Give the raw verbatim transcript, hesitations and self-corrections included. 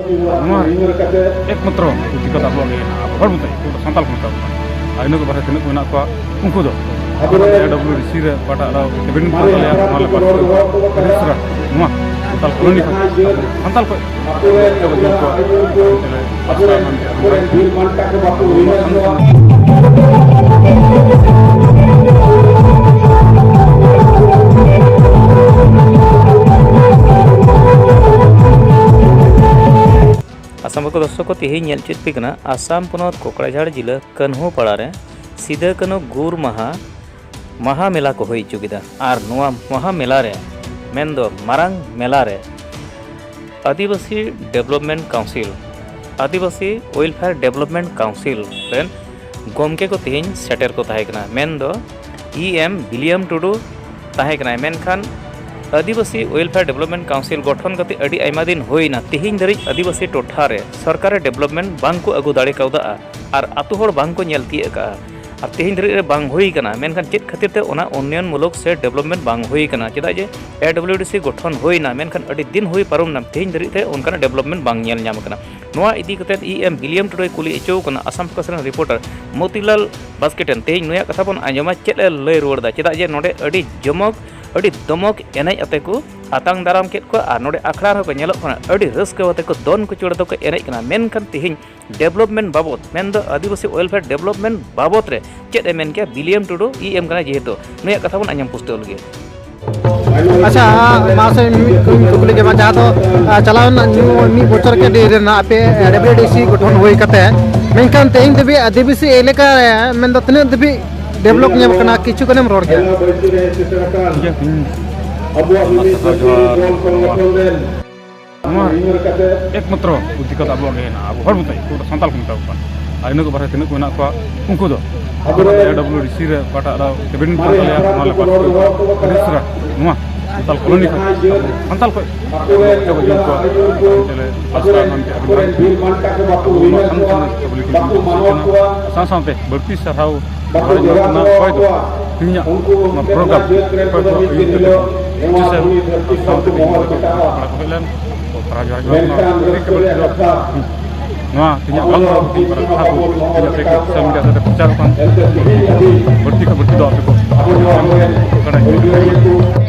ᱱᱚᱣᱟ ᱮᱠᱢᱟᱛᱨᱚ ᱚᱫᱷᱤᱠᱟᱨ ᱫᱚ ᱟᱵᱚᱣᱟᱜ ᱜᱮ ᱦᱮᱱᱟᱜᱼᱟ, ᱟᱵᱚ ᱦᱚᱲ ᱢᱚᱛᱚ, ᱩᱱᱠᱩ ᱫᱚ ᱥᱟᱱᱛᱟᱲ ᱠᱚ ᱢᱮᱛᱟ ᱠᱚ ᱠᱟᱱᱟ᱾ ᱟᱨ ᱤᱱᱟᱹ ᱠᱚ ᱵᱟᱨᱦᱮ ᱛᱤᱱᱟᱹᱜ ᱠᱚ ᱢᱮᱱᱟᱜ ᱠᱚᱣᱟ, ᱩᱱᱠᱩ ᱫᱚ ᱟᱵᱚ ᱮ ᱰᱟᱵᱞᱤᱭᱩ ᱰᱤ ᱥᱤ ᱨᱮ ᱚᱠᱟᱴᱟᱜ ᱨᱮ ᱠᱮᱵᱤᱱᱮᱴ ᱠᱟᱱ ᱛᱟᱞᱮᱭᱟ, ᱚᱱᱟ ᱞᱮ ᱯᱟᱥ ᱠᱮᱫᱟ᱾ ᱟᱹᱰᱤ ᱩᱥᱟᱹᱨᱟ ᱱᱚᱣᱟ ᱥᱟᱱᱛᱟᱲ ᱠᱚᱞᱚᱱᱤ ᱠᱷᱚᱱ ᱥᱟᱱᱛᱟᱲ ᱠᱚ ᱟᱵᱚᱨᱮᱱ ᱵᱤᱨ ᱵᱟᱱᱴᱟ ᱠᱚ ᱵᱟᱠᱚ ᱩᱭᱦᱟᱹᱨ ᱠᱚᱣᱟ᱾ ᱟᱥᱟᱢ ᱵᱟᱠᱚ ᱫᱚᱨᱥᱚᱠ ᱠᱚ, ᱛᱮᱦᱮᱧ ᱧᱮᱞ ᱦᱚᱪᱚᱭᱮᱫ ᱯᱮ ᱠᱟᱱᱟ ᱟᱥᱟᱢ ᱯᱚᱱᱚᱛ ᱠᱚᱠᱲᱟᱡᱷᱟᱲ ᱡᱤᱞᱟᱹ ᱠᱟᱹᱱᱦᱩ ᱯᱟᱲᱟ ᱨᱮ ᱥᱤᱫᱟᱹ ᱠᱟᱹᱱᱦᱩ ᱜᱩᱨ ᱢᱟᱦᱟ ᱢᱟᱦᱟ ᱢᱮᱞᱟ ᱠᱚ ᱦᱩᱭ ᱦᱚᱪᱚ ᱠᱮᱫᱟ᱾ ᱟᱨ ᱱᱚᱣᱟ ᱢᱟᱦᱟ ᱢᱮᱞᱟ ᱨᱮ, ᱢᱮᱱᱫᱚ ᱢᱟᱨᱟᱝ ᱢᱮᱞᱟ ᱨᱮ, ᱟᱹᱫᱤᱵᱟᱹᱥᱤ ᱰᱮᱵᱷᱞᱚᱯᱢᱮᱱᱴ ᱠᱟᱣᱩᱱᱥᱤᱞ, ᱟᱹᱫᱤᱵᱟᱹᱥᱤ ᱣᱮᱞᱯᱷᱮᱭᱟᱨ ᱰᱮᱵᱷᱞᱚᱯᱢᱮᱱᱴ ᱠᱟᱣᱩᱱᱥᱤᱞ ᱨᱮᱱ ᱜᱚᱢᱠᱮ ᱠᱚ ᱛᱮᱦᱮᱧ ᱥᱮᱴᱮᱨ ᱠᱚ ᱛᱟᱦᱮᱸ ᱠᱟᱱᱟ, ᱢᱮᱱᱫᱚ ᱤ ᱮᱢ ᱵᱤᱞᱤᱭᱟᱢ ᱴᱩᱰᱩ ᱛᱟᱦᱮᱸ ᱠᱟᱱᱟᱭ᱾ ᱢᱮᱱᱠᱷᱟᱱ ᱟᱹᱫᱤᱵᱟᱹᱥᱤ ᱣᱮᱞᱯᱷᱮᱭᱟᱨ ᱰᱮᱵᱷᱞᱚᱯᱢᱮᱱᱴ ᱠᱟᱣᱩᱱᱥᱤᱞ ᱜᱚᱴᱷᱚᱱ ᱠᱟᱛᱮ ᱟᱹᱰᱤ ᱟᱭᱢᱟ ᱫᱤᱱ ᱦᱩᱭᱱᱟ, ᱛᱮᱦᱮᱧ ᱫᱷᱟᱹᱨᱤᱡ ᱟᱹᱫᱤᱵᱟᱹᱥᱤ ᱴᱚᱴᱷᱟ ᱨᱮ ᱥᱚᱨᱠᱟᱨ ᱨᱮ ᱰᱮᱵᱷᱞᱚᱯᱢᱮᱱᱴ ᱵᱟᱝ ᱠᱚ ᱟᱹᱜᱩ ᱫᱟᱲᱮ ᱠᱟᱣᱫᱟ ᱟᱨ ᱟᱛᱳ ᱦᱚᱲ ᱵᱟᱝ ᱠᱚ ᱧᱮᱞ ᱛᱤᱭᱳᱜ ᱟᱠᱟᱫᱼᱟ᱾ ᱟᱨ ᱛᱮᱦᱮᱧ ᱫᱷᱟᱹᱨᱤᱡ ᱨᱮ ᱵᱟᱝ ᱦᱩᱭ ᱟᱠᱟᱱᱟ᱾ ᱢᱮᱱᱠᱷᱟᱱ ᱪᱮᱫ ᱠᱷᱟᱹᱛᱤᱨ ᱛᱮ ᱚᱱᱟ ᱩᱱᱱᱚᱭᱚᱱ ᱢᱩᱞᱚᱠ ᱥᱮ ᱰᱮᱵᱷᱞᱚᱯᱢᱮᱱᱴ ᱵᱟᱝ ᱦᱩᱭ ᱟᱠᱟᱱᱟ? ᱪᱮᱫᱟᱜ ᱡᱮ ᱮ ᱰᱟᱵᱞᱤᱭᱩ ᱰᱤ ᱥᱤ ᱜᱚᱴᱷᱚᱱ ᱦᱩᱭᱱᱟ, ᱢᱮᱱᱠᱷᱟᱱ ᱟᱹᱰᱤ ᱫᱤᱱ ᱦᱩᱭ ᱯᱟᱨᱚᱢ ᱮᱱᱟ, ᱛᱮᱦᱮᱧ ᱫᱷᱟᱹᱨᱤᱡ ᱛᱮ ᱚᱱᱠᱟᱱᱟᱜ ᱰᱮᱵᱷᱞᱚᱯᱢᱮᱱᱴ ᱵᱟᱝ ᱧᱮᱞ ᱧᱟᱢ ᱟᱠᱟᱱᱟ᱾ ᱱᱚᱣᱟ ᱤᱫᱤ ᱠᱟᱛᱮ ᱤ ᱮᱢ ᱵᱤᱞᱤᱭᱟᱢ ᱴᱩᱰᱩᱭ ᱠᱩᱞᱤ ᱦᱚᱪᱚ ᱟᱠᱟᱱᱟ ᱟᱥᱟᱢ ᱯᱷᱳᱠᱟᱥ ᱨᱮᱱ ᱨᱤᱯᱳᱨᱴᱟᱨ ᱢᱚᱛᱤᱞᱟᱞ ᱵᱟᱥᱠᱮ ᱴᱷᱮᱱ᱾ ᱛᱮᱦᱮᱧ ᱱᱩᱭᱟᱜ ᱠᱟᱛᱷᱟ ᱵᱚᱱ ᱟᱸᱡᱚᱢᱟ, ᱪᱮᱫ ᱮ ᱞᱟᱹᱭ ᱨᱩᱣᱟᱹᱲ ᱮᱫᱟ᱾ ᱪᱮᱫᱟᱜ ᱡᱮ ᱱᱚᱰᱮ ᱟᱹᱰᱤ ᱡᱚᱢᱚᱠ, ᱟᱹᱰᱤ ᱫᱚᱢᱚᱠ ᱮᱱᱮᱡ ᱟᱛᱮ ᱠᱚ ᱟᱛᱟᱝ ᱫᱟᱨᱟᱢ ᱠᱮᱫ ᱠᱚᱣᱟ ᱟᱨ ᱱᱚᱰᱮ ᱟᱠᱷᱲᱟ ᱨᱮᱦᱚᱸ ᱠᱚ ᱧᱮᱞᱚᱜ ᱠᱟᱱᱟ, ᱟᱹᱰᱤ ᱨᱟᱹᱥᱠᱟᱹ ᱟᱛᱮ ᱠᱚ ᱫᱚᱱ ᱠᱩᱪᱩᱲ ᱟᱛᱮ ᱠᱚ ᱮᱱᱮᱡ ᱠᱟᱱᱟ᱾ ᱢᱮᱱᱠᱷᱟᱱ ᱛᱮᱦᱮᱧ ᱰᱮᱵᱷᱞᱚᱯᱢᱮᱱᱴ ᱵᱟᱵᱚᱫ, ᱢᱮᱱᱫᱚ ᱟᱹᱫᱤᱵᱟᱹᱥᱤ ᱣᱮᱞᱯᱷᱮᱭᱟᱨ ᱰᱮᱵᱷᱞᱚᱯᱢᱮᱱᱴ ᱵᱟᱵᱚᱫ ᱨᱮ ᱪᱮᱫ ᱮ ᱢᱮᱱ ᱠᱮᱭᱟ? ᱵᱤᱞᱤᱭᱟᱢ ᱴᱩᱰᱩ ᱤ ᱮᱢ ᱠᱟᱱᱟᱭ ᱡᱮᱦᱮᱛᱩ, ᱱᱩᱭᱟᱜ ᱠᱟᱛᱷᱟ ᱵᱚᱱ ᱟᱸᱡᱚᱢ ᱯᱩᱥᱴᱟᱹᱣ ᱞᱮᱜᱮ᱾ ᱟᱪᱪᱷᱟ, ᱢᱟᱥᱮ ᱢᱤᱫ ᱠᱩᱠᱞᱤ ᱜᱮ, ᱡᱟᱦᱟᱸ ᱫᱚ, ᱟ, ᱪᱟᱞᱟᱣᱮᱱ ᱢᱤᱫ ᱵᱚᱪᱷᱚᱨ ᱜᱮ ᱰᱷᱮᱨ ᱮᱱᱟ ᱟᱯᱮ ᱰᱟᱵᱞᱤᱭᱩ ᱰᱤ ᱥᱤ ᱜᱚᱴᱷᱚᱱ ᱦᱩᱭ ᱠᱟᱛᱮ, ᱢᱮᱱᱠᱷᱟᱱ ᱛᱮᱦᱮᱧ ᱫᱷᱟᱹᱵᱤᱡ ᱟᱹᱫᱤᱵᱟᱹᱥᱤ ᱮᱞᱟᱠᱟ ᱨᱮ ᱢᱮᱱᱫᱚ ᱛᱤᱱᱟᱹᱜ ᱫᱷᱟᱹᱵᱤᱡ ᱰᱮᱵᱷᱞᱚᱯ ᱧᱮᱞ ᱠᱟᱱᱟ? ᱠᱤᱪᱷᱩ ᱜᱟᱱᱮᱢ ᱨᱚᱲ ᱜᱮᱭᱟ᱾ ᱴᱷᱤᱠ ᱜᱮᱭᱟ, ᱤᱧ ᱟᱭᱢᱟ ᱥᱟᱨᱦᱟᱣ ᱡᱚᱦᱟᱨ᱾ ᱱᱚᱣᱟ ᱮᱠᱢᱟᱛᱨᱚ ᱚᱫᱷᱤᱠᱟᱨ ᱫᱚ ᱟᱵᱚᱣᱟᱜ ᱜᱮ ᱦᱮᱱᱟᱜᱼᱟ, ᱟᱵᱚ ᱦᱚᱲ ᱢᱚᱛᱚ, ᱩᱱᱠᱩ ᱫᱚ ᱥᱟᱱᱛᱟᱲ ᱠᱚ ᱢᱮᱛᱟ ᱠᱚ ᱠᱟᱱᱟ᱾ ᱟᱨ ᱤᱱᱟᱹ ᱠᱚ ᱵᱟᱨᱦᱮ ᱛᱤᱱᱟᱹᱜ ᱠᱚ ᱢᱮᱱᱟᱜ ᱠᱚᱣᱟ, ᱩᱱᱠᱩ ᱫᱚ ᱮ ᱰᱟᱵᱞᱤᱭᱩ ᱰᱤ ᱥᱤ ᱨᱮ ᱚᱠᱟᱴᱟᱜ ᱫᱚ ᱠᱮᱵᱤᱱᱮᱴ ᱠᱟᱱ ᱛᱟᱞᱮᱭᱟ, ᱚᱱᱟ ᱞᱮ ᱯᱟᱥ ᱠᱮᱫᱟ᱾ ᱟᱹᱰᱤ ᱩᱥᱟᱹᱨᱟ ᱱᱚᱣᱟ ᱥᱟᱱᱛᱟᱲ ᱠᱚᱞᱚᱱᱤ ᱠᱷᱚᱱ, ᱥᱟᱱᱛᱟᱲ ᱠᱷᱚᱱ ᱚᱪᱚᱜ ᱡᱚᱝ ᱠᱚᱣᱟ, ᱚᱱᱛᱮ ᱞᱮ ᱯᱟᱥ ᱠᱟᱜᱼᱟ, ᱚᱱᱟ ᱢᱤᱫᱴᱮᱱ ᱟᱹᱰᱤ ᱢᱟᱨᱟᱝ ᱟᱵᱚ ᱱᱚᱣᱟ ᱥᱟᱱᱛᱟᱲ ᱠᱚᱞᱚᱱᱤ ᱠᱷᱚᱱ ᱥᱟᱶ ᱥᱟᱶᱛᱮ ᱵᱟᱹᱲᱛᱤ ᱥᱟᱨᱦᱟᱣ ᱵᱟᱠᱚ ᱡᱚᱦᱟᱨ ᱚᱱᱟ ᱦᱚᱴᱚ ᱚᱠᱚᱭ ᱫᱚ ᱟᱠᱚᱣᱟ᱾ ᱛᱮᱦᱮᱧᱟᱜ ᱩᱱᱠᱩ ᱱᱚᱣᱟ ᱢᱤᱫᱴᱮᱱ ᱯᱨᱳᱜᱨᱟᱢ ᱡᱟᱹᱛ ᱨᱮᱱ ᱚᱠᱚᱭ ᱠᱚᱫᱚ ᱠᱚ ᱢᱤᱫ ᱟᱹᱭᱩᱨ ᱫᱤᱱ ᱠᱟᱛᱮ ᱦᱤᱞᱳᱜ ᱱᱚᱣᱟ ᱥᱟᱶᱛᱮ ᱫᱷᱩᱲᱤ ᱛᱮᱦᱮᱧ ᱫᱷᱟᱹᱨᱛᱤ ᱱᱚᱰᱮ ᱥᱚᱢ ᱠᱚ ᱠᱚ ᱢᱚᱦᱚᱨ ᱦᱮᱡ ᱞᱮᱱ, ᱠᱟᱴᱟᱜᱼᱟ᱾ ᱠᱚ ᱦᱮᱡ ᱞᱮᱱ, ᱠᱚ ᱥᱟᱨᱦᱟᱣ ᱡᱚᱦᱟᱨ ᱡᱚᱦᱟᱨ᱾ ᱱᱚᱣᱟ ᱵᱟᱹᱲᱛᱤ ᱠᱷᱚᱱ ᱵᱟᱹᱲᱛᱤ ᱫᱚ ᱱᱚᱣᱟ ᱛᱮᱦᱮᱧᱟᱜ ᱜᱟᱞᱢᱟᱨᱟᱣ ᱠᱚ ᱤᱧ ᱯᱟᱞᱮ ᱠᱷᱟᱥ ᱤᱧᱟᱹᱜ ᱛᱮᱜᱮ ᱥᱳᱥᱟᱞ ᱢᱤᱰᱤᱭᱟ ᱥᱟᱶᱛᱮ ᱯᱨᱚᱪᱟᱨᱚᱜ ᱠᱟᱱ ᱵᱟᱹᱲᱛᱤ ᱠᱷᱚᱱ ᱵᱟᱹᱲᱛᱤ ᱫᱚ ᱟᱯᱮ ᱠᱚ ᱠᱟᱱᱟ᱾